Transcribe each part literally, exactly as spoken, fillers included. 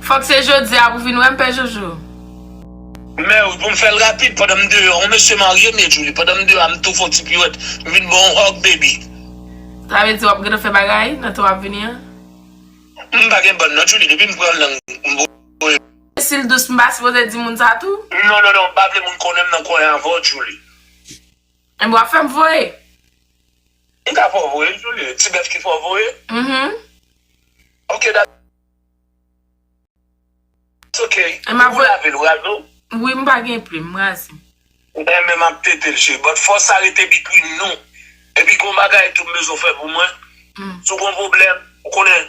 Fòk se jodi a pou vin wè m, Pè Jojo. Men wi, pou m fè l rapid, pandan m deyò, yon mesye marye m ye, Julie. Pandan m deyò a, m tou fè yon ti piwèt. M vin ba w yon hug, baby. Sa vle di w ap gentan fè bagay nan tan w ap vini an? M pa gen bann non, Julie. Depi m pran lang, m voye. Si l dous, m pa sipoze di moun sa tou? Non, non, non, m pa vle moun konnen m nan kwen avè w, Julie. Enben w ap fè m voye. M ka fè w voye, Julie. Ti bèf ki fè w voye. Mhm. Ok, dat. Ok. E m ap Ou voye. Lave l, ou raze w? Wi, m pa gen plim, m raze. Enben m ap tete l, cheri. But fò sa rete between nou. Epi gon bagay tou m bezwen fè pou mwen. Mm. Si w gon pwoblèm, ou konnen,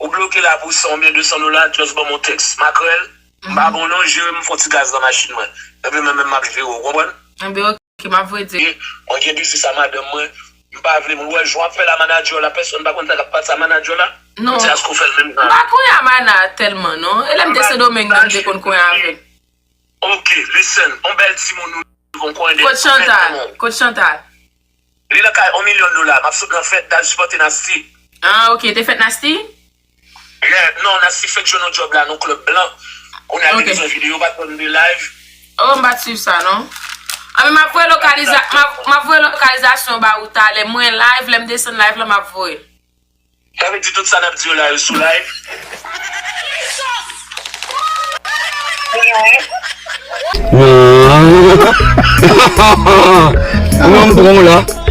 ou bloke la pou san oubyen de san dola, just ban m yon tèks. Makrèl, m pa bon non, jere m fè yon ti gaz nan machin mwen. Epi mwen menm m ap jere w, konprann? Enben ok, m ap voye di. Mwen gen biznis a madanm mwen. M pa vle moun wè jan w ap fè la, manager la, pèsonn pa konn sa k ap pase a manager la. Non. Mwen di aske w fè l menm jan. M pa konn a mana tèlman non. E lè m te Sendomeng nan m te konn konn avè l. Ok, listen, on bèl timoun nou, nou konn konn de. Kot Chantal? Kot Chantal? Li nan kay on milyon dola, m ap sot nan fèt, t al sipòte Nasty. Ah, ok, te fèt Nasty? Yeah, non, Nasty fèk jwenn yon djòb la nan klèb blan. Kounye a li Ok. Bezwen videyo, pa t konn de live. Oh, m pa t swiv sa non. Anben m ap voye lokaliza, m ap, m ap voye lokalizasyon ba ou talè. Mwen live, lè m desann live la, m ap voye. Sa vle di tout sa n ap di yo la, yo sou live. Nan. Ou menm pran w la.